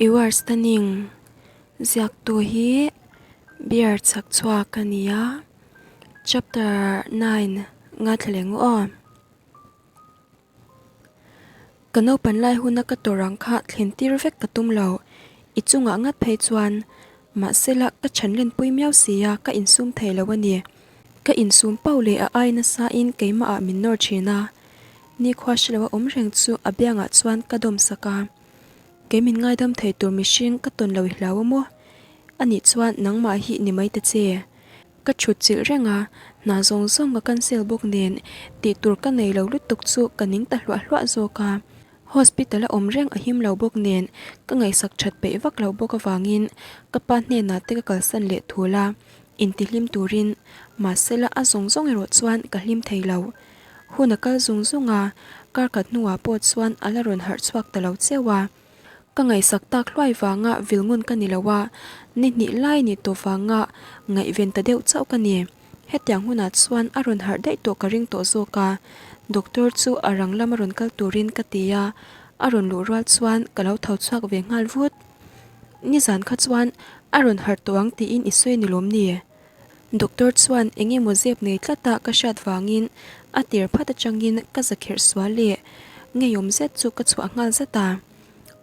You are stunning ziaktu hi beer chhak chhuak a ni a chapter 9 ngaithla leh ngu aw. Ka naupan lai huna ka tawrh ang kha thlen tir vek ka tum lo i chungah ngat phei chuan mahsela ka chhan lenpui miau si a ka insum thei lo a ni. Ka insum pauh leh a ai nasa in keimah ah min nawr thin a nikhua hre lo a awm reng chu a biangah chuan ka dawm sak a. Kei min ngaidam thei tur mihring ka tawn lo i hlau a maw? Anih chuan nangmah hi ni mai ta che. Ka thut chilh reng a, hna zawng zawng ka cancel bawk nen tih tur ka nei lo lutuk chu ka ning ta hluah hluah zawk a. Hospital a awm reng a him lo bawk nen ka ngaihsak that peih vak lo bawk avangin ka pa hnenah te ka kalsan leh thul a, intihlim turin mahsela a zawng zawng erawh chuan ka hlim thei lo. Hun a kal zung zung a, kar khat hnuah pawh chuan a la rawn harh chhuak ta lo cheu a. Ka ngaihsak tak hluai vanga vil ngun ka ni lo a, ni hnih lai ni tawh vanga ngaihven ta deuh chauh ka ni. Hetiang hunah chuan a rawn harh daih tawh ka ring tawh zawk a, doctor chu a rang lama rawn kal turin ka ti a, a rawn luh rual chuan ka lo tho chhuak ve nghal vut. Nizan kha chuan a rawn harh tawh ang tiin i sawi ni lawm ni? Doctor chuan eng emaw zep nei tlata ka hriat vangin a tir phat atangin ka zakherh sual leh ngeiawm zet chu ka chhuah nghal zat a.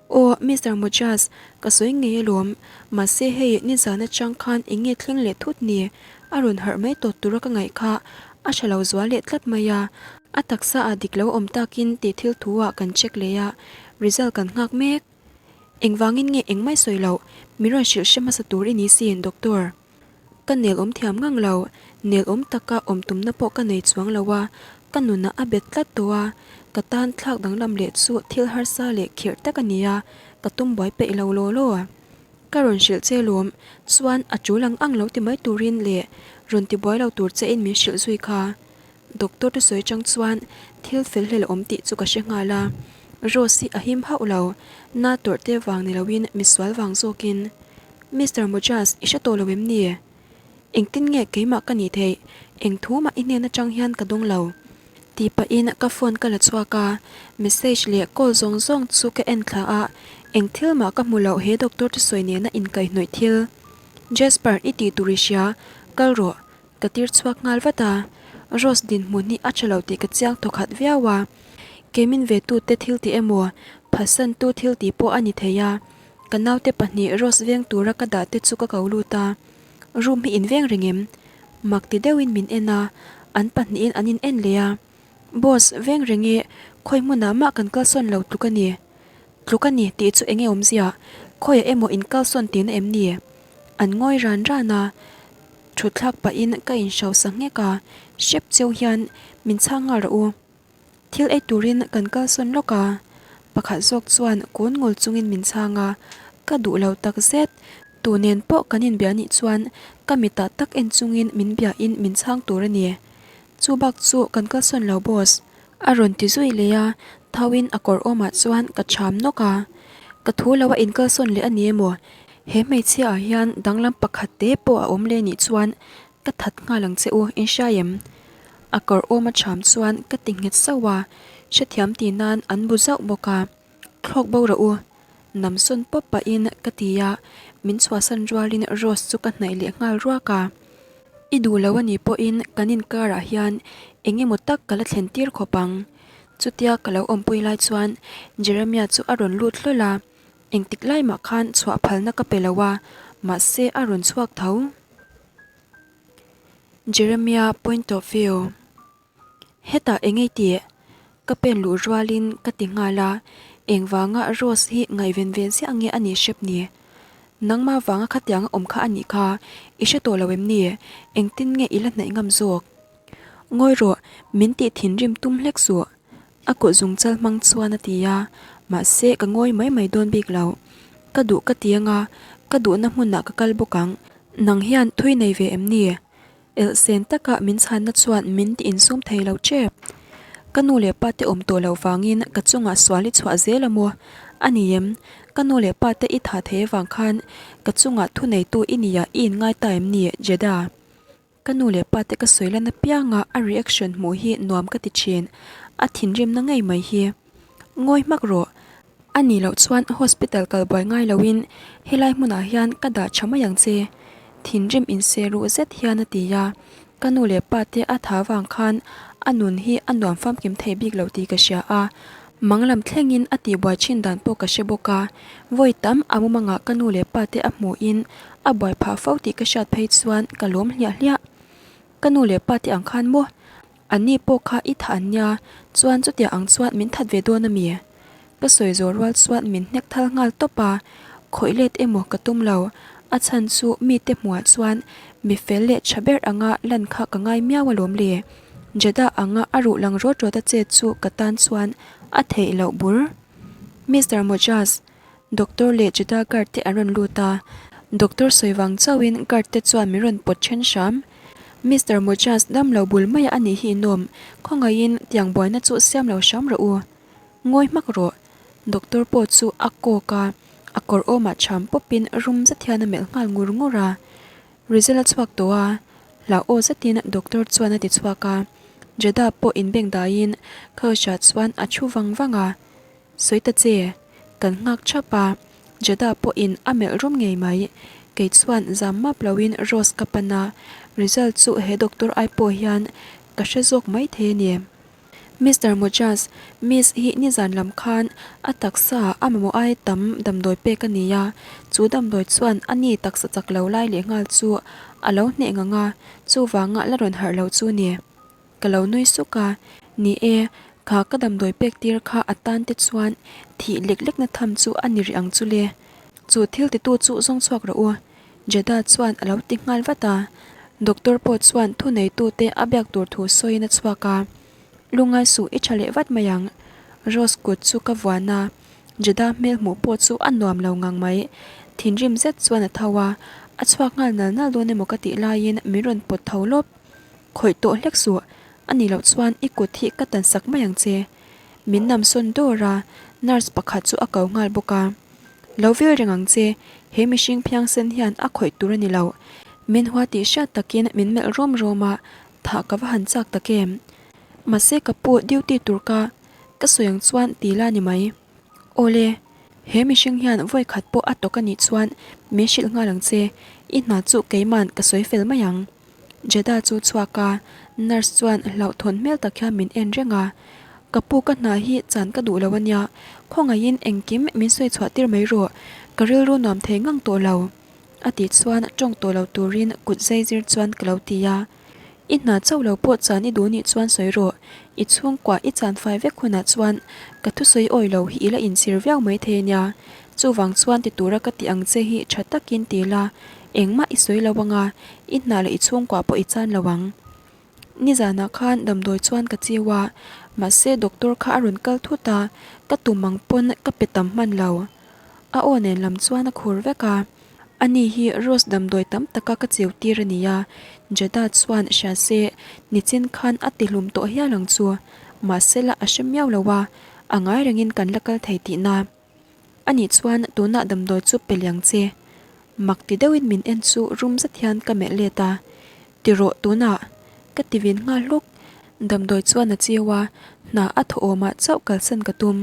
Aw, Mister Mojas, ka sawi ngei alawm, mahse hei nizan atang khan eng nge thleng leh thut ni? A rawn harh mai tawt tura ka ngaih kha a tha lo zual leh tlat mai a, a taksa ah dik lo awm takin tih thil thu ah kan check leh a, result kan nghak mek. Engvangin nge engmai sawi loh, min rawn hrilh hre hmasa tur i ni sin, Doctor. Ka nel awm thiam ngang lo, nel awm taka awm tumna pawh ka nei chuang lo a, ka nunah a bet tlat tawh a, ka tan thlak danglam leh chu thil harsa leh khirh tak a ni a, ka tum buai peih lo law law. Ka rawn hrilh che lawm, chuan a tul ang ang lo ti mai turin leh rawn ti buai lo tur che in min hrilh zui kha. Doctor te sawi chang chuan thil fel hlel awm tih chu ka hre nghal a, Rose hi a him hauh lo, na tawrh te vang ni loin misual vang zawkin. Mister Mojas, i hre tawh lo em ni? Engtin nge keimah ka nih theih? Eng thu mah i hnen atang hian ka dawng lo. Tih pahin ka phone ka la chhuak a, message leh call zawng zawng chu ka en thla a, eng thil mah ka hmu loh he doctor thusawi nena inkaihhnawih thil. Jasper, i tih tur i hria, kal rawh. Ka tir chhuak nghal vat a, Rose dinhmun hi a tha lo tih ka chiang thawkhat viau a, keimin ve tute thil tih emaw, phatsantu thil tih pawh a ni thei a, Ka naute pahnih Rose veng tura ka dah te chu ka ko lut a, room hi in veng reng em? Mak ti deuhin min en a, an pahnihin an in en leh a. Boss, veng reng i, khawi hmunah mah kan kalsawn lo tluk a ni. Tluk a ni tih chu enge awmzia, khawiah emaw in kalsawn tihna em ni? An ngawi ran ran a, thutthlak pahin ka inhrosa nghek a, hrep cheu hian min chhang nghal rawh u. Thil ei turin kan kalsawn lawk a, pakhat zawk chuan kawn ngul chungin min chhang a, ka duh lo tak zet. Tu nen pawh kan inbia nih chuan ka mitah tak en chungin min biain min chhang tur a ni. Chu bak chu kan kalsawn lo boss. A rawn ti zui leh a, thauin a kawr awmah chuan ka cham nawk a. Ka thu lo a inkalsawn leh a ni emaw? He hmeichhia ah hian danglam pakhat te pawh a awm leh nih chuan Ka that nghal ang che u, in hria em? A kawr awm a cham chuan ka ti nghet sauh a, hrethiam tih nan an bu zauh bawk a. Thlawk bo rawh u, nam sawn pawp pahin ka ti a, min chhuahsan rualin Rose chu ka hnaih leh nghal ruak a. I duh lo a nih pawhin kan inkarah hian eng emaw tak ka la thlen tir khawp ang. Chutia ka lo awmpui lai chuan Jeremiah chu a rawn lut hlawl a, engtik lai mah khan chhuah phalna ka pe lo a, mahse a rawn chhuak tho. Jeremiah point of view Hetah eng ei tih? Ka pen luh rualin ka ti nghal a, engvanga Rose hi ngaihven ve ziah nge a nih hrep ni? Nangmah vanga khatianga awm kha a nih kha, i hre tawh lo em ni? Engtin nge i la hnaih ngam zawk? Ngawi rawh, min tih thinrim tum hlek suh. A kut zungchal hmang chuan a ti a, mahse ka ngawi mai mai dawn bik lo. Ka duh ka ti anga, ka duhna hmunah ka kal bawk ang. Nang hian thui nei ve em ni? Elhsen taka min chhanna chuan min ti insum thei lo tep. Ka nu leh pa te awm tawh loh vangin ka chungah sual i chhuah zel a maw? A ni em? Ka nu leh pa te i thah thei avang khan ka chungah thu neitu i nia i inngai ta em ni, Jeddah? Ka nu leh pa te ka sawi lan apianga a reaction hmuh hi nuam ka ti thin, a thinrimna ngei mai hi. Ngawi hmak rawh. A nih loh chuan hospital kal buai ngai loin helai hmunah hian ka dah tha mai ang che. Thinrim inse ruh zet hian a ti a, ka nu leh pa te a tha vang khan a nun hi a nuam famkim thei bik lo tih ka hria a, mang lam thlengin a tihbuai thin dan pawh ka hre bawk a, vawi tam a mumangah ka nu leh pa te a hmuhin a buai phah fo tih ka hriat phei chuan ka lawm hliah hliah. Ka nu leh pa te ang khan maw? An ni pawh kha i thah an nia, chuan chutiang ang chuan min that ve dawn a mi? Ka sawi zawh rual chuan min hnek thal nghal tawp a, khawih let emaw ka tum lo, a chhan chu mite hmuhah chuan mi fel leh tha ber anga lan kha ka ngai miau alawm le. Jeddah anga a ruh lang rawt rawt a chet chu ka tan chuan a theih loh bur. Mister Mojaz, Doctor leh Jeddah guard te an rawn lut a, doctor sawi vang chauhin guard te chuan min rawn pawt then hram. Mister Mojaz dam lo bul maia a nih hi inawm, khawngaihin tiang buaina chu siam lo hram rawh u. Ngawi hmak rawh. Doctor pawh chu a kawk a, a kawr awmah cham pawpin rum zet hian a melh nghal ngur ngur a. Result a chhuak tawh a, hlau aw zetin doctor chuan a ti chhuak a. Jeddah pawh inbeng daiin couch ah chuan a thu vang vang a. Sawi ta che, kan nghak thap a, Jeddah pawhin a melh rum ngei mai. Kei chuan zam map loin Rose ka pan a, result chu he doctor ai pawh hian ka hre zawk mai thei a ni. Mister Mojaz, Miss hi nizan lam khan a taksa a mamawh ai tam damdawi pek a ni a, chu damdawi chuan a ni taksa chak lo lai leh nghal chu a lo hneh ngang a, chuvanga la rawn harh lo chu ni. Ka lo nui suk a, ni e, kha ka damdawi pek tir kha a tan te chuan thih lek lekna tham chu a ni rih ang chu le. Chu thil titu chu zawng chhuak rawh u. Jeddah chuan a lo ti nghal vat a, doctor pawh chuan thuneitute a biak tur thu sawiin a chhuak a. Lungai suh i tha leh vat mai ang. Rose kut chu ka vuan a, Jeddah hmel hmuh pawh chu a nuam lo ngang mai. Thinrim zet chuan a tho a, a chhuak nghal nal nal dawn emaw ka tih laiin min rawn pawt tho lawp. Khawih tawh hlek suh, a nih loh chuan i kut hi ka tan sak mai ang che. Min nam sawn dawr a, nurse pakhat chu a ko nghal bawk a. Lo vil reng ang che, he mihring phiangsen hian a khawih tur a ni lo. Min hua tih hriat takin min melh rawm rawm a, thah ka va han chak tak em. Mahse ka pu duty tur ka ka sawi ang chuan ti la ni mai. Awle, he mihring hian vawi khat pawh a tawk a nih chuan min hrilh nghal ang che, i hna chu keiman ka sawi fel mai ang. Jeddah chu chhuak a, nurse chuan hlauhthawn hmel tak hian min en reng a, Ka pu ka hna hi chan ka duh lo a nia, khawngaihin engkim min sawi chhuah tir mai rawh, ka rilru nuam thei ngang tawh lo. A tih chuan tawng tawh lo turin kut zai zir chuan ka lo ti a, I hna chauh lo pawh chan i duh nih chuan sawi rawh, i chhungkua i chan fai vek hunah chuan ka thusawi awi lo hi i la inchhir viau mai thei a nia, chuvang chuan ti tura ka tih ang che hi tha takin ti la, Engmah i sawi lo anga, i hna leh i chhungkua pawh i chan lo ang. Nizanah khan damdawi chuan ka chiu a, mahse doctor kha a rawn kal thut a, ka tum ang pawn ka pe tam hman lo. A aw nen lam chuan a khur vek a, ani hi Rose damdawi tam taka ka chiu tir a ni a, Jeddah chuan hria se nichin khan a ti hlum tawh hial ang chu, mahse la a hre miau lo a, a ngai rengin kan la kal thei tihna. A nih chuan tunah damdawi chu pe liang che. Mak ti deuhin min en chu rum zet hian ka melh let a. Ti rawh tunah. Ka ti vin nghal hluk. Damdawi chuan a chiu a, hna a thaw awmah chauh kalsan ka tum.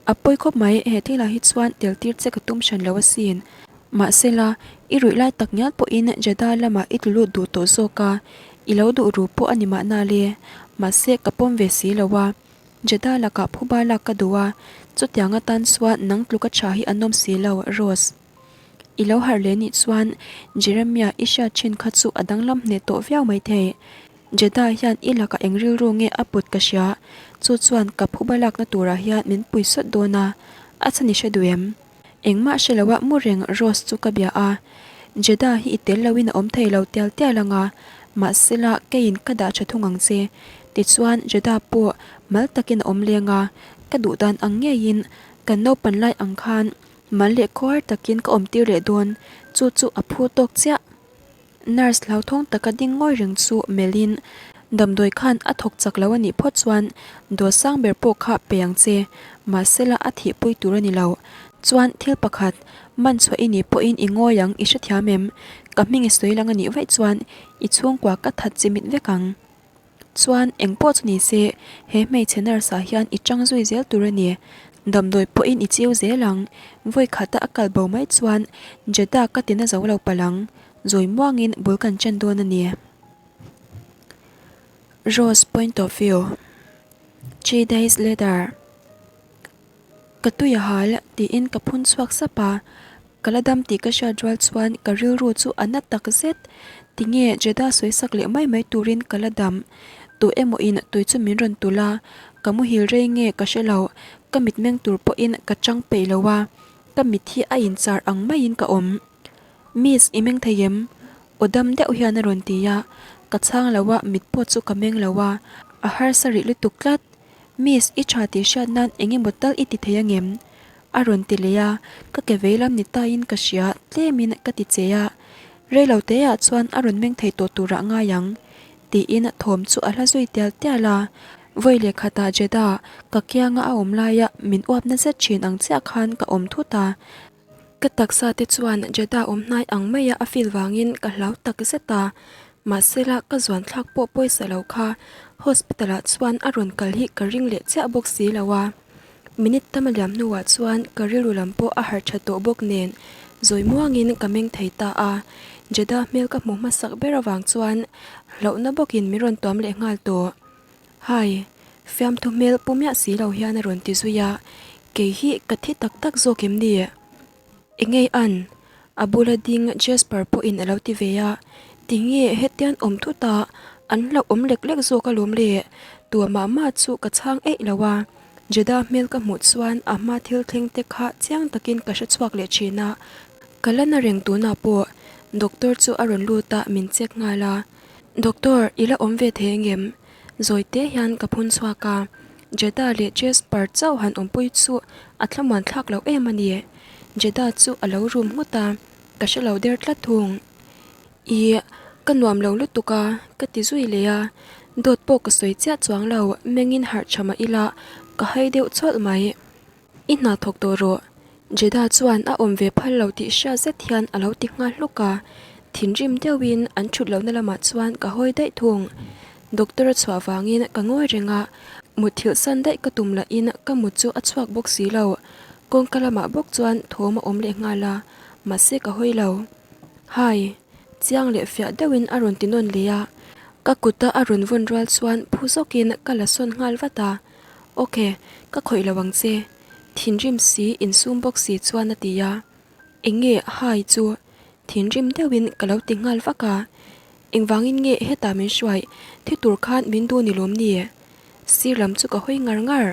A pawi khawp mai, he thilah hi chuan tel tir che ka tum hran lo asin. Mahsela, i ruih lai tak ngial pawhin Jeddah lamah i tlu lut duh tawh zawk a, i lo duh ru pawh a ni mahna le. Mahse, ka pawm ve si lo a. Jeddah lakah phuba lak ka duh a, chutiang atan chuan nang tluka tha hi an awm si lo, Rose. I lo harh leh nih chuan Jeremiah i hriat thin kha chu a danglam hneh tawh viau maithei. Jeddah hian i lakah eng rilru nge a put ka hria, chu chuan ka phuba lakna turah hian min pui sawt dawn a, a chhan i hre duh em? Engmah hre loa mu reng Rose chu ka bia a, Jeddah hi i tel loin a awm thei lo tial tial ang a, mahsela keiin ka dah tha thung ang che. Tichuan Jeddah pawh mal takin a awm leng a, ka duh dan ang ngeiin kan naupan lai ang khan mal leh khuar takin ka awm tir leh dawn, chu chu a phu tawk chiah. Nurse hlauthawng taka ding ngawi reng chu melhin, Damdawi khan a thawk chak lo a nih phawt chuan dawt sang ber pawh kha pe ang che, mahsela a thihpui tur a ni lo. Chuan thil pakhat, man chhuah i nih pawhin i ngawi ang i hrethiam em? Ka hming i sawi lang a nih vaih chuan i chhungkua ka that chimit vek ang. Chuan eng pawh chu ni se, he hmeichhe nurse ah hian i tang zui zel tur a ni. Damdawi pawhin i chiu zel ang. Vawi khata a kal bo mai chuan Jeddah ka tina zo lo palh ang. Zawi muangin bul kan chen dawn a ni. Rose point of view. Three days later. Ka tui a hal, tiin ka phun chhuak sap a. Ka la dam tih ka hriat rual chuan ka rilru chu a na tak zet. Tinge Jeddah sawi sak leh mai mai turin ka la dam. Tu emaw in tui chu min rawn tulh a, ka muhil rei nge ka hre lo, ka mitmeng tur pawhin ka chang peih lo a, ka mit hi a inchar ang maiin ka awm. Miss, i meng thei em? Aw dam deuh hian a rawn ti a, ka chhang lo a, mit pawh chu ka meng lo a, a harsa rih lutuk tlat. Miss, i tha tih hriat nan eng emaw tal i ti thei angem? A rawn ti leh a, ka ke vei lam ni taiin ka hria, tlemin ka ti che a. Rei lo teah chuan a rawn meng thei tawh turah ngai ang, tiin thawm chu a hla zui tial tial a. Vawi leh khatah Jeddah, ka kianga a awm laia min uapna zet thin ang chiah khan ka awm thut a. Ka taksa te chuan Jeddah awm hnai ang maia a feel vangin ka hlau tak zet a, mahsela ka zuan thlak pawh pawisa lo kha hospital ah chuan a rawn kal hi ka ring leh chiah bawk si lo a. Minute tam a liam hnuah chuan ka rilru lam pawh a harh tha tawh bawk nen zawi muangin ka meng thei ta a, Jeddah hmel ka hmuh hmasak ber avang chuan hlauhna bawkin min rawn tuam leh nghal tawh. Hai, fiamthu hmel pu miah si lo hian a rawn ti zui a, kei hi ka thi tak tak zawk em ni? Engei an? A bula ding Jasper pawhin a lo ti ve a, tinge hetian awm thut a, an hlauh awm lek lek zawk alawm le, tua mah mah chu ka chhang eih lo a, Jeddah hmel ka hmuh chuan a hma thil thleng te kha chiang takin ka hre chhuak leh thin a, ka la na reng tunah pawh doctor chu a rawn lut a min check nghal a. Doctor, i la awm ve thei engem? Zawi te hian ka phun chhuak a, Jeddah leh Jasper chauh han awmpui chu a thlamuan thlak loh em a ni. Jeddah chu a lo rum nghut a, ka hre lo der tlat thung. Ih, ka nuam lo lutuk a, ka ti zui leh a, dawt pawh ka sawi chiah chuang lo, mengin harh tha mah ila ka hai deuh chawlh mai. I hna thawk tawh rawh. Jeddah chuan a awm ve phal lo tih hriat zet hian a lo ti nghal hluk a, thinrim deuhin an thut lohna lamah chuan ka hawi daih thung. Doctor a chhuah vangin ka ngawi reng a, mutthilh san daih ka tum lahin ka mut chu a chhuak bawk si lo. Kawngka lamah bawk chuan thawm a awm leh nghal a, mahse ka hawi lo. Hi! Chiang leh fiah deuhin a rawn ti nawn leh a, ka kuta a rawn vawn rual chuan phu zawkin ka la sawn nghal vat a. Ok, ka khawih lo ang che, thinrim si insum bawk si chuan a ti a. Eng nge hai chu? Thinrim deuhin ka lo ti nghal vak a. Engvangin nge hetah min hruai thi tur khan min duh ni lawm ni? Sir lam chu ka hawi ngar ngar,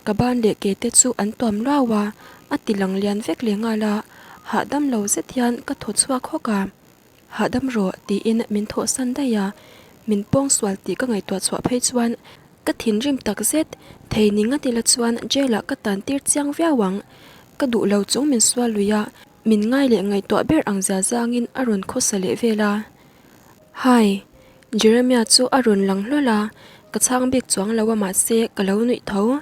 ka ban leh ke te chu an tuam luau a, a ti lang lian vek leh nghal a, hahdam lo zet hian ka thaw chhuak hawk a. Hahdam rawh tiin min thawhsan daih a, min pawngsual tih ka ngaihtuah chhuah phei chuan ka thinrim tak zet, thei ni ngat ila chuan jail ah ka tan tir chiang viau ang, ka duh lo chung min sual lui a, min ngai leh ngaihtuah ber ang zia zangin a rawn khawsa leh vel a. Hi! Jeremiah chu a rawn lang hlawl a, ka chhang bik chuang lo a mahse ka lo nuih tho,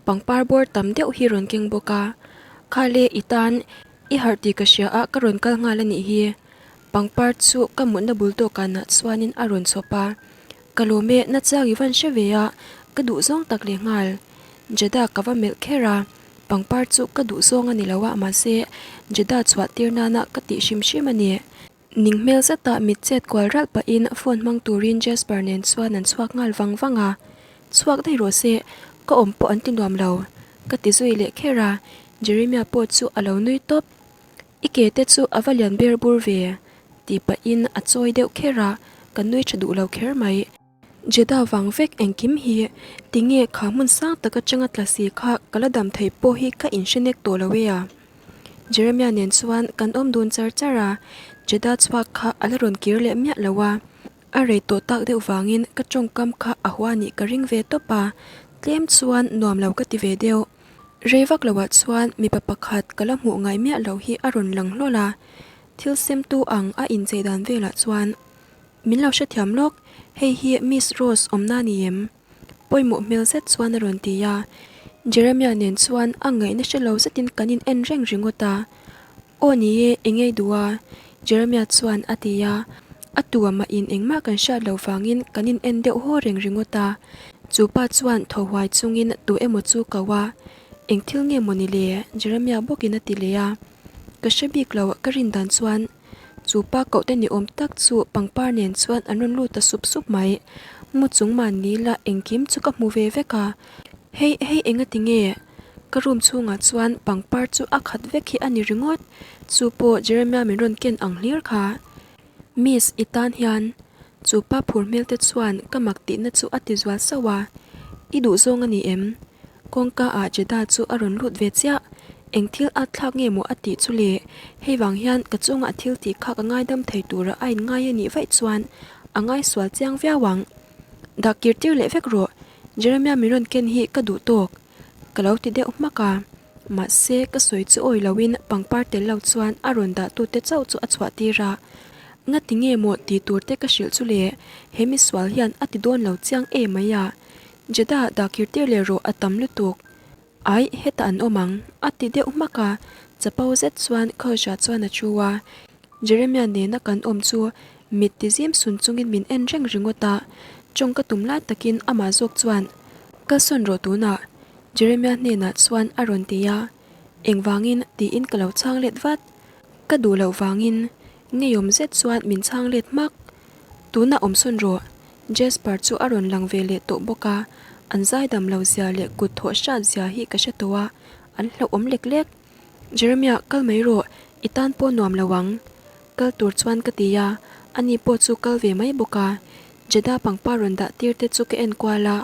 pangpar bawr tam deuh hi rawn keng bawk a, Khale i tan i harh tih ka hria a ka rawn kal nghal a nih hi. Pangpar chu ka mutna bul dawhkanah chuanin a rawn chhawp a, Ka lawm e, na chiang i van hre ve a, ka duh zawng tak leh nghal. Jeddah ka va melh kher a, pangpar chu ka duh zawng a ni lo a, mahse Jeddah chhuah tir nana ka tih hrim hrim a ni. Ning hmel zetah mit chet kual ralh pahin phone hmang turin Jasper nen chuan an chhuak nghal vang vang a, Chhuak daih rawh se, ka awm pawh an ti nuam lo, ka ti zui leh kher a, Jeremiah pawh chu a lo nui tawp. I ke te chu a va lian ber bur ve, tih pahin a chawi deuh kher a, ka nui tha duh lo kher mai. Jeddah vang vek engkim hi tinge kha hmun sang tak atanga tla si kha ka la dam thei pawh hi ka inhre nek tawh lo e a. Jeremiah nen chuan kan awm dun char char a, Jeddah chhuak kha a la rawn kir leh miah lo a. A rei tawh tak deuh vangin ka tawngkam kha a hua nih ka ring ve tawp a, tlem chuan nuam lo ka ti ve deuh. Rei vak loah chuan mipa pakhat ka la hmuh ngai miah loh hi a rawn lang hlawl a, thil semtu ang a inchei dan velah chuan min lo hrethiam lawk, hei hi Miss Rose awmna ni em? Pawimawh hmel zet chuan a rawn ti a, Jeremiah nen chuan a ngaihna hre lo zetin kan in en reng ringawt a, Aw ni e, eng ei duh a? Jeremiah chuan a ti a, a tu a mahin engmah kan hriat loh vangin kan in en deuh haw reng ringawt a. Chu pa chuan thaw huai chungin tu emaw chu ko a. Eng thil nge maw ni le? Jeremiah bawkin a ti leh a. Ka hre bik lo, ka rin dan chuan chu pa koh te ni awm tak chu pangpar nen chuan an rawn lut ta sup sup mai. Mu chung mahni la engkim chu ka hmu ve vek a. Hei, hei engati nge? Ka room chhungah chuan pangpar chu a khat vek hi a ni ringawt. Chu pawh Jeremiah min rawn ken ang hlir kha. Miss, i tan hian chu pa phur hmel te chuan ka mak tihna chu a ti zual sauh a, I duh zawng a ni em? Kawngka ah Jeddah chu a rawn lut ve chiah, eng thil at thlak nge maw a tih chu le, hei vang hian ka chunga a thil tih kha ka ngaidam thei tura a inngai a nih vaih chuan a ngaisual chiang viau ang. Dah kir tir leh vek rawh, Jeremiah min rawn ken hi ka duh tawk. Ka lo ti deuh hmak a, mahse ka sawi chu awi loin pangpar tel lo chuan a rawn dah tute chauh chu a chhuah tir a. Ngati nge maw ti tur te ka hrilh chu le, he misual hian a ti dawn lo chiang em mai a. Jeddah dah kir tir leh rawh a tam lutuk. Aih hetah an awm ang, a ti deuh hmak a, chapo zet chuan Kawja chuan a chu a. Jeremiah nena kan awm chu mit ti zim sun chungin min en reng ringawt a, tawng ka tum lai takin amah zawk chuan, Kalsawn rawh tunah, Jeremiah hnenah chuan a rawn ti a, Engvangin? tiin ka lo chhang let vat. Ka duh loh vangin ngeiawm zet chuan min chhang let hmak. Tunah awm sawn rawh, Jasper chu a rawn lang ve leh tawh bawk a, an zaidam lo zia leh kut thawh hrat zia hi ka hre tawh a, an hlauhawm lek lek. Jeremiah, kal mai rawh, i tan pawh nuam lo ang. Kal tur chuan ka ti a, ani pawh chu kal ve mai bawk a. Jeddah pangpar rawn dah tir te chu ka en kual a,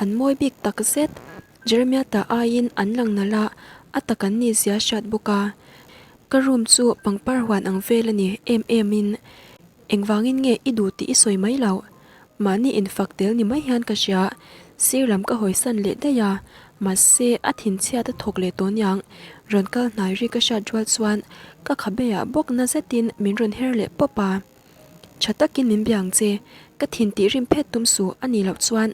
an mawi bik tak zet. Jeremiah ta aiin an lang nalh a, a tak an nih zia hriat bawk a. Ka room chu pangpar huan ang vel a ni em em in. Engvangin nge i duh tih i sawi mai loh? Mahni infak tel ni mai hian ka hria, sir lam ka hawisan leh daih a, mahse a thinchhiat a thawk leh tawh niang, rawn kal hnai ri ka hriat rual chuan ka khabeah bawk na zetin min rawn her leh pawp a. Tha takin min bia ang che, ka thin tih rim phet tum suh a nih loh chuan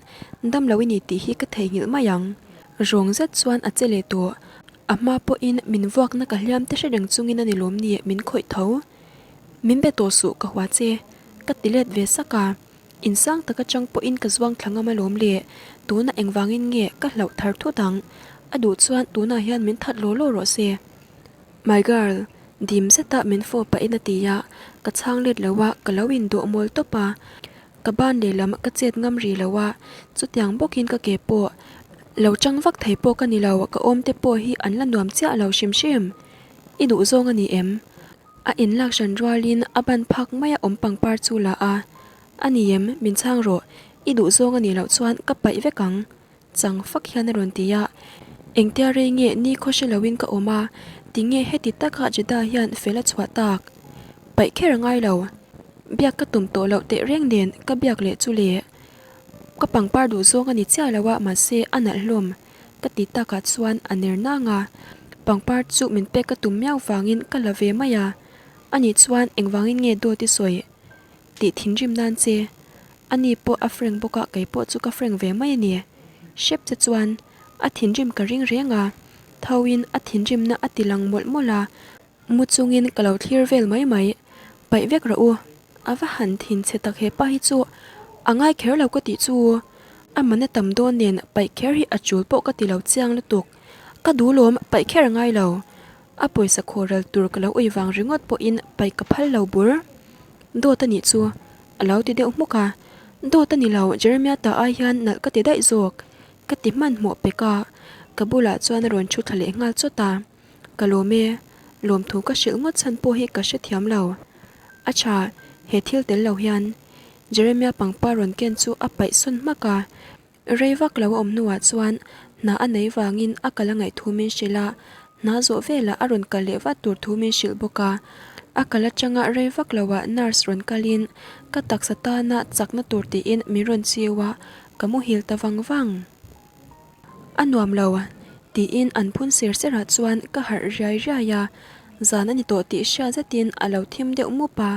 dam lo i ni tih hi ka theihnghilh mai ang. Rawng zet chuan a che leh tawh, a hma pawhin min vuakna ka hliam te hre reng chungin a ni lawm ni min khawih tho. Min be tawh suh ka hua che, ka ti let ve sak a. Insang tak atang pawhin ka zuang thla ngam alawm le, tunah engvangin nge ka hlauh thar thut ang? A duh chuan tunah hian min that law law rawh se. My girl, dim zeta min fawh pahin a ti a, ka chhang let lo a, ka lo indawh mawl tawp a. Ka ban lehlam ka chet ngam rih lo a, chutiang bawkin ka ke pawh lo chang vak thei pawh ka ni lo, ka awm te pawh hi an la nuam chiah lo hrim hrim. I duh zawng a ni em? A inlak hran rualin a ban phak maia awm pangpar chu la a, A ni em, min chhang rawh, i duh zawng a nih loh chuan ka paih vek ang, chang fak hian a rawn ti a. Engtia rei nge ni khaw hre loin ka awm a, tinge heti taka Jeddah hian fel a chhuah tak? Paih kher a ngai lo. Biak ka tum tawh loh tehreng nen ka biak leh chu le. Ka pangpar duh zawng a ni chiah lo a, mahse a nalh hlawm. Ka ti takah chuan a ner nang a, pangpar chu min pek ka tum miau vangin ka la ve mai a, ani chuan engvangin nge dawt i sawi tih thinrim nan che, ani pawh a frank bawk a kei pawh chu ka frank ve mai a ni. Hrep che chuan a thinrim ka ring reng a, thoin a thinrimna a ti lang mawlh mawlh a, Mu chungin ka lo thlir vel mai mai. Paih vek rawh u. A va han thin chhe tak hepa hi chu. A ngai kher lo ka tih chu. A man a tam dawn nen paih kher hi a chul pawh ka ti lo chiang lutuk. Ka duh lawm paih kher a ngai lo. A pawisa khaw ral tur ka lo ui vang ringawt pawhin paih ka phal lo bur. Dawt a nih chu. A lo ti deuh hmuk a. Dawt a ni lo Jeremiah ta ai hian nalh ka ti daih zawk. Ka ti hmanhmawh pek a. Ka bulah chuan a rawn thu thla leh nghal chawt a. Ka lawm e, lawmthu ka hrilh ngawt chhan pawh hi ka hrethiam lo. A tha, he thil tel lo hian. Jeremiah pangpar rawn ken chu a paih sawn hmak a, rei vak lo a awm hnuah chuan hna a nei vangin a kal a ngaih thu min hrilh a, hna zawh velah a rawn kal leh vat tur thu min hrilh bawk a. A kal atanga rei vak loah nurse rawn kalin ka taksa tana chakna tur tiin min rawn chiu a, ka muhil ta vang vang. A nuam lo, tiin an phun ser ser ah chuan ka harh riai riai a, zan a ni tawh tih hriat zetin a lo thim deuh mup a,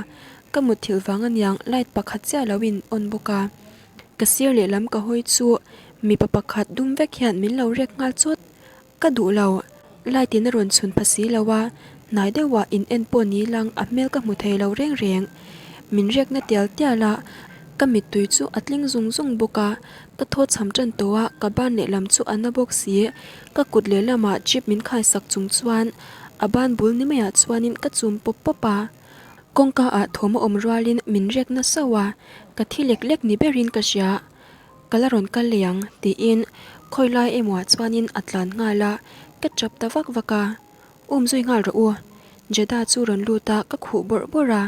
ka mutthilh vang aniang light pakhat chiah lo in on bawk a. Ka sir lehlam ka hawi chu mipa pakhat dum vek hian min lo rek nghal chawt. Ka duh lo, light in a rawn chhun pha si lo a, hnai deuhah in en pawh ni lang a hmel ka hmu thei lo reng reng. Min rekna tial tial a, Ka mittui chu a tling zung zung bawk a, ka thaw chham tan tawh a, ka ban lehlam chu a na bawk si. Ka kut lehlamah chip min khaisak chung chuan a ban bul ni maiah chuanin ka chum pawp pawp a. Kawngka ah thawm a awm rualin min rek na sauh a, ka thi lek lek ni berin ka hria. Ka la rawn kal leh ang tiin khawi lai emaw ah chuanin a tlan nghal a, ka tap ta vak vak a. Um zui nghal rawh u. Jeddah chu rawn lut a, ka khuh bawrh bawrh a,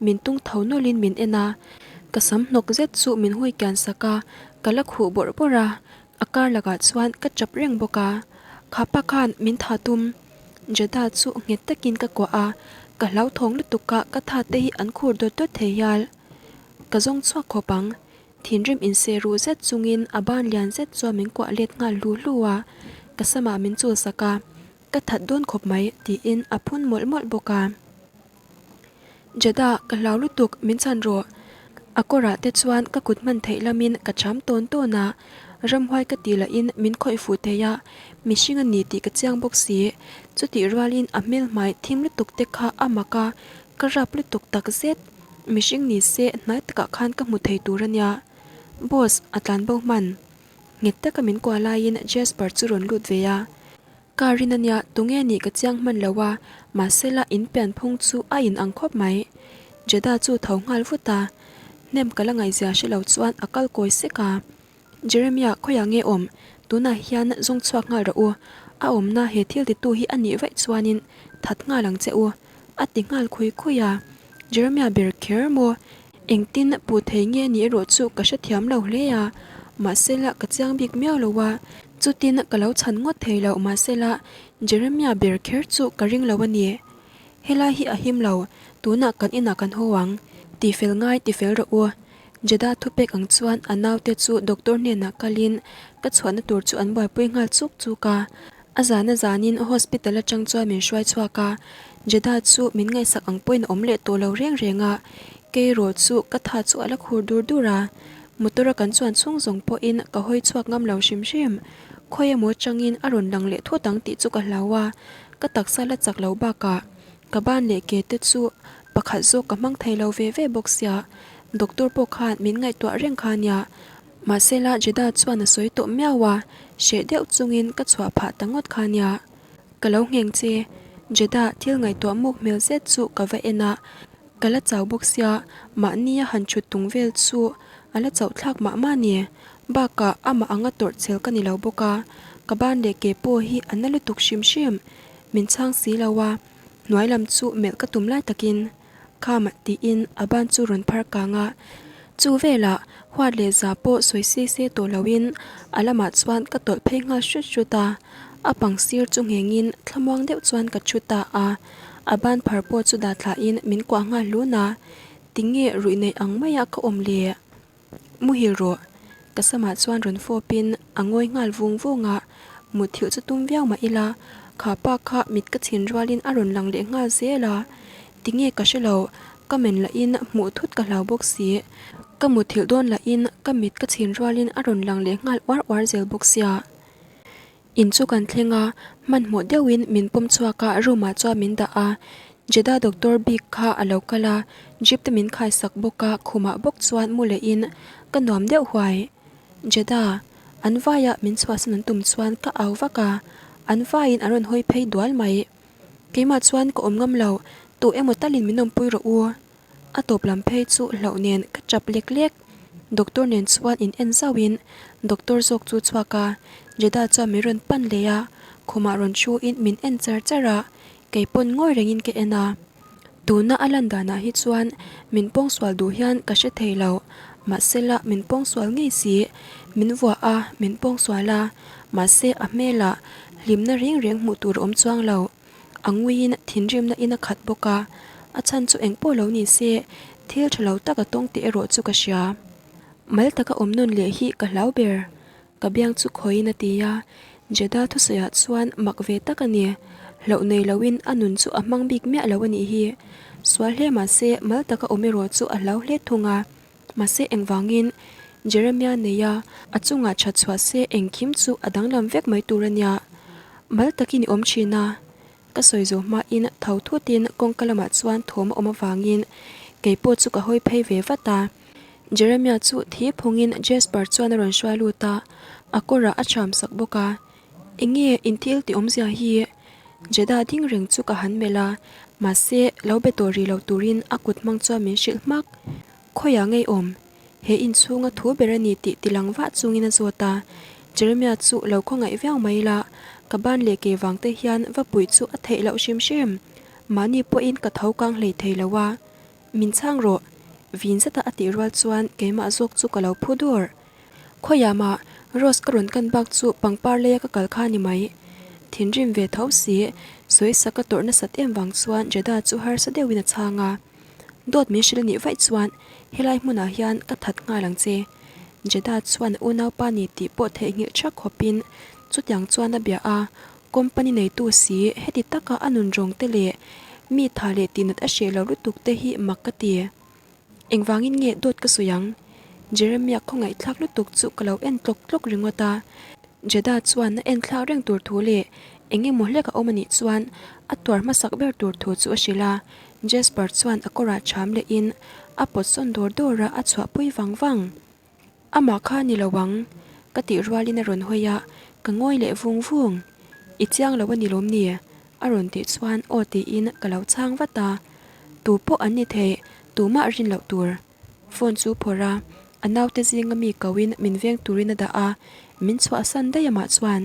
min tung tho nawlhin min en a. Ka sam hnawk zet chu min hui kian sak a, ka la khuh bawrh bawrh a, a kar lakah chuan ka tap reng bawk a. Kha pa khan min tha tum. Jeddah chu nghet takin ka kuah a, ka hlauthawng lutuk a, ka tha te hi an khur dawt dawt thei hial. Ka zawng chhuak khawp ang. Thinrim inseh ruh zet chungin a ban lian zet chuan min kuah let nghal hlu hlu a, ka samah min chul sak a. Ka that dawn khawp mai, tiin a phun mawlh mawlh bawk a. Jeddah, ka hlau lutuk, min chhan rawh. A kawrah te chuan ka kut hman theih lamin ka cham tawn tawn a, ramhuai ka tih lahin min khawih fuh thei a, mihring a ni tih ka chiang bawk si. Chutih rualin a hmel hmai thim lutuk te kha a mak a, ka rap lutuk tak zet. Mihring ni se hnai takah khan ka hmu thei tur a nia. Boss, a tlan bo hman. Nghet taka min kuah laiin Jasper chu rawn lut ve a. Ka rin ania, tunge nih ka chiang hman lo a, mahsela in pian phung chu a in ang khawp mai. Jeddah chu tho nghal vut a, hnem ka la ngaihzia hre lo chuan a kal kawi sek a. Jeremiah khawiah nge awm? Tunah hian zawng chhuak nghal rawh u. A awmna he thil titu hi a nih vaih chuanin that nghal ang che u. A ti nghal khui khui a. Jeremiah ber kher maw? Engtin puh thei nge nih erawh chu ka hrethiam lo hle a, mahsela ka chiang bik miau lo a, chutin ka lo chhan ngawt thei lo mahsela Jeremiah ber kher chu ka ring lo a ni. Helai hi a him lo, tunah kan inah kan haw ang, tifel ngai tifel rawh u. Jeddah thupek ang chuan a naute chu doctor hnenah kalin ka chhuahna tur chu an buaipui nghal chuk chuk a. A zana zanin hospital atang chuan min hruai chhuak a, Jeddah chu min ngaihsak ang pawhin a awm leh tawh lo reng reng a, kei erawh chu ka tha chu a la khur dur dur a, motor a kan chuan chhung zawng pawhin ka hawi chhuak ngam lo hrim hrim. Khawi emaw atangin a rawn lang leh thut ang tih chu ka hlau a, ka taksa la chak lo bakah ka ban leh ke te chu pakhat zawk ka hmang thei lo ve ve bawk sia, doctor pawh khan min ngaihtuah reng kha ania. Mahsela Jeddah chuan a sawi tawh miau a, hreh deuh chungin ka chhuah phah ta ngawt kha nia. Ka lo ngheng che, Jeddah thil ngaihtuah muk hmel zet chu ka va en a, ka la chau bawk sia, mahnia han thut tung vel chu a la chauh thlak mah mah ni. Bakah amah anga tawrh chel ka ni lo bawk a, ka ban leh ke pawh hi a na lutuk hrim hrim. Min chhang si lo a, hnuai lam chu melh ka tum lai takin. Kham tiin a ban chu rawn phar kang a, chu velah huat leh za pawh sawi si se tawh loin a lamah chuan ka tawlh phei nghal hrut hrut a, a pang sir chu nghengin thlamuang deuh chuan ka thu ta a, a ban phar pawh chu dah thlahin min kuah nghal hlun a, tinge ruih neih ang maia ka awm le? Muhil rawh. Ka samah chuan rawn fawpin a ngawi nghal vung vung a, mutthilh chu tum viau mah ila, kha pa kha mit ka chhin rualin a rawn lang leh nghal zel a, tinge ka hre lo, ka men lahin hmuh thut ka hlau bawk si, ka mutthilh dawn lahin ka mit ka chhin rualin a rawn lang leh nghal uar uar zel bawk sia. In chu kan thleng a, hmanhmawh deuhin min pawm chhuak a, room ah chuan min dah a. Jeddah doctor bik kha a lo kal a, jeep te min khaisak bawk a, khumah bawk chuan mu leh in ka nuam deuh huai. Jeddah, an vaia min chhuahsan an tum chuan ka au vak a, an vaiin an rawn hawi phei dual mai. Keimah chuan ka awm ngam lo, tu emaw talin min awmpui rawh u. A tawp lam phei chu hlauh nen ka chap lek lek. Doctor nen chuan in en zauh in doctor zawk chu chhuak a, Jeddah chuan min rawn pan leh a, khumah rawn thu in min en char char a, kei pawn ngawi reng in ka en a. Tuna a lan danah hi chuan min pawngsual duh hian ka hre thei lo, mahsela min pawngsual ngei si, min vuah a, min pawngsual a, mahse a hmelah hlimna reng reng hmuh tur a awm chuang lo. A nguiin thinrimna in a khat bawk a, a chhan chu eng pawh lo ni se, thil tha lo tak a tawng tih erawh chu ka hria. Mal taka awm nawn leh hi ka hlau ber. Ka biang chu khawiin a ti a, Jeddah thusawiah chuan mak ve tak a ni. Hlauh nei loin a nun chu a hmang bik miah lo a nih hi. Sual hle mah se mal taka awm erawh chu a hlau hle thung a. Mahse engvangin Jeremiah neia a chungah that chhuah se engkim chu a danglam vek mai tur a nia. Mal takin i awm thin a. Ka sawi zawh hmain tho thutin kawngka lamah chuan thawm a awm avangin keipawh chu ka hawi phei ve vat a. Jeremiah chu thi phungin Jasper chuan a rawn hruai lut a, a kawrah a cham sak bawk a. Enge in thil tih awmzia hi? Jeddah ding reng chu ka han melh a, mahse lo be tawh rih lo turin a kut hmang chuan min hrilh hmak. Khawiah ngei awm? He inchhunga thu ber a ni tih tilang vah chungin a zawt a. Jeremiah chu lo khawngaih viau mai la, ka ban leh ke vang te hian va puih chu a theih loh hrim hrim. Mahni pawhin ka tho kang hlei thei lo a. Min chhang rawh! Vin zeta a tih rual chuan keimah zawk chu ka lo phu dur. Khawiah mah Rose ka rawn kan bak chu pangpar leia ka kal kha ni mai. Thinrim ve tho si, sawisa ka tawrh nasat em vang chuan Jeddah chu harsa deuhin a chhang a. Dawt min hrilh anih vaih chuan helai hmunah hian ka that nghal ang che. Jeddah chuan a unaupa ni tih pawh theihnghilh thak khawpin chutiang chuan a bia a, company neitu si heti taka a nun rawng te leh mi tha leh tihnat a hreh lo lutuk te hi mak ka ti. Engvangin nge dawt ka sawi ang? Jeremiah khawngaihthlak lutuk chu ka lo en tlawk tlawk ringawt a. Jeddah chuan a en thlak reng tur thu leh eng emaw hlek a awm anih chuan a tuar hmasak ber tur thu chu a hrilh a. Jasper chuan a kawrah cham lehin a pawt sawn dawr dawr a, a chhuahpui vang vang. Amah kha ni lo ang, ka tih rualin a rawn hawi a, ka ngawi leh vung vung. I chiang lo a ni lawm ni? A rawn tih chuan aw tiin ka lo chhang vat a. Tu pawh an ni thei, tumah rin loh tur. Phone chu phawrh a, a naute zinga mi koin min veng turin a dah a, min chhuahsan daih amah chuan.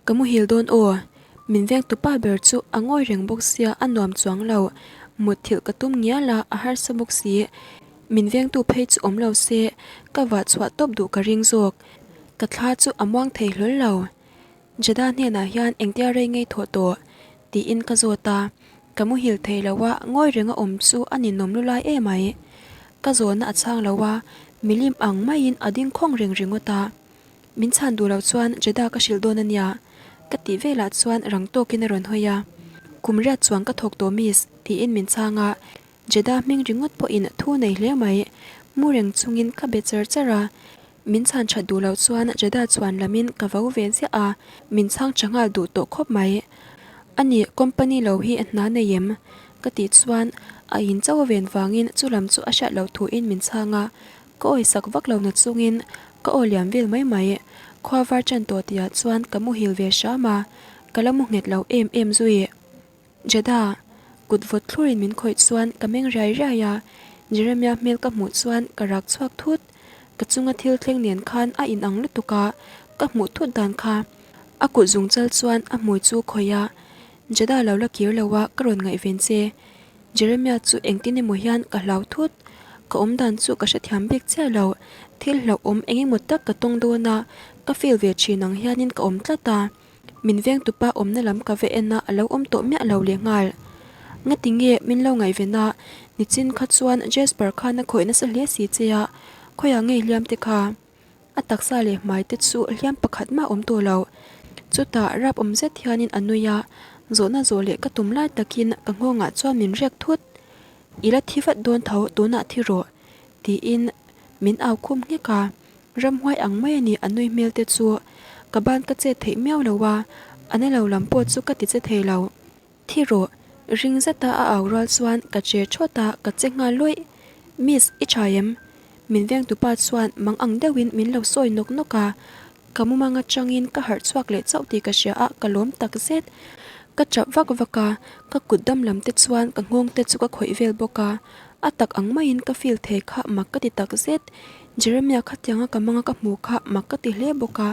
Ka muhil dawn aw, min veng tupa ber chu a ngawi reng bawk sia a nuam chuang lo, mutthilh ka tum ngial a, a harsa bawk si. Min vengtu phei chu awm lo se, ka vah chhuah tawp duh ka ring zawk. Ka thla chu a muang thei hlawl lo. Jeddah hnenah hian engtia rei ngei thawh tawh? tiin ka zawt a, ka muhil thei lo a, ngawi renga awm chu a ninawm lu lai em mai. Ka zawhna a chhang lo a, milim ang maiin a ding khawng reng ringawt a. Min chhan duh loh chuan Jeddah ka hrilh dawn a nia, ka tih velah chuan rang tawkin a rawn hawi a. Kum riat chuan ka thawk tawh miss, tiin min chhang a. Jeddah hming ringawt pawhin thu nei hle mai. Mu reng chungin ka be char char a. Min chhan that duh loh chuan Jeddah chuan lamin ka vo ve ziah a, min chhang tha nghal duh tawh khawp mai. Ani, company lo hi hna nei em? Ka tih chuan a in chauh a ven vangin chu lam chu a hriat loh thuin min chhang a. Ka awi sak vak lo na chungin ka aw liam vel mai mai. Khua var ṭan tawh tihah chuan ka muhil ve hram a, ka la mu nghet lo em em zui. Jeddah, kut vawt thlurin min khawih chuan ka meng riai riai a, Jeremiah hmel ka hmuh chuan ka rak chhuak thut. Ka chunga thil thleng nen khan a inang lutuk a, ka hmuh thut dan kha. A kut zungchal chuan a hmui chu khawih a, Jeddah lo la kir lo a, ka rawn ngaihven che. Jeremiah chu engtin emaw hian ka hlau thut. Ka awm dan chu ka hrethiam bik chiah lo. Thil hlauhawm eng emaw tak ka tawng dawn a, ka feel ve thin ang hianin ka awm tlat a. Min vengtupa awmna lam ka va en a, a lo awm tawh miah lo lehnghal. Ngati nge min lo ngaihven a, nichin kha chuan Jasper khan a khawih nasa hle si che a, khawiah ngei hliam te kha? A taksa leh hmai te chu hliam pakhat mah awm tawh lo. Chutah rap awm zet hianin a nui a, zawhna zawh leh ka tum lai takin ka nghawngah chuan min riak thut. I la thi vat dawn tho, tunah thi rawh, tiin min au khum nghek a. Ramhuai ang mai a ni a nui hmel te chu. Ka ban ka chet theih miau lo a, a na lo lam pawh chu ka ti che thei lo. Thi rawh, ring zeta a au rual chuan ka che thawt a, ka che nghal luih. Miss, i tha em? Min vengtupa chuan mang ang deuhin min lo sawi nawk nawk a, ka mumang atangin ka harh chhuak leh chauh tih ka hria a, ka lawm tak zet. Ka chap vak vak a, ka kut dam lam te chuan ka nghawng te chu ka khawih vel bawk a, a tak ang maiin ka feel thei kha mak ka ti tak zet. Jeremiah khatianga ka manga ka hmuh kha mak ka ti hle bawk a,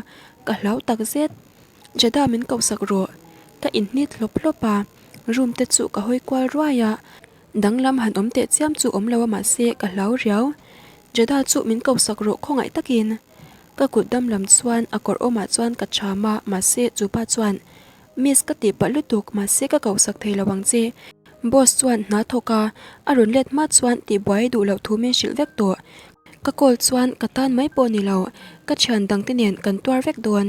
ka hlau tak zet. Jeddah min kohsak rawh. Ka inhnit hlawp hlawp a, room te chu ka hawi kual ruai a, danglam han awm teh chiam chu awm lo a mahse ka hlau riau. Jeddah chu min kohsak rawh khawngaih takin. Ka kut dam lam chuan a kawr awmah chuan ka cham a, mahse chupa chuan Miss ka tih palh lutuk mahse ka kohsak thei lo ang che. Boss chuan hna thawk a, a rawn let hma chuan tihbuai duh loh thu min hrilh vek tawh. Ka call chuan ka tan mai pawh ni lo, ka thian dangte nen kan tuar vek dawn.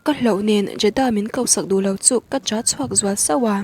Ka hlauh nen Jeddah min kohsak duh lo chu ka cha chhuak zual sauh a.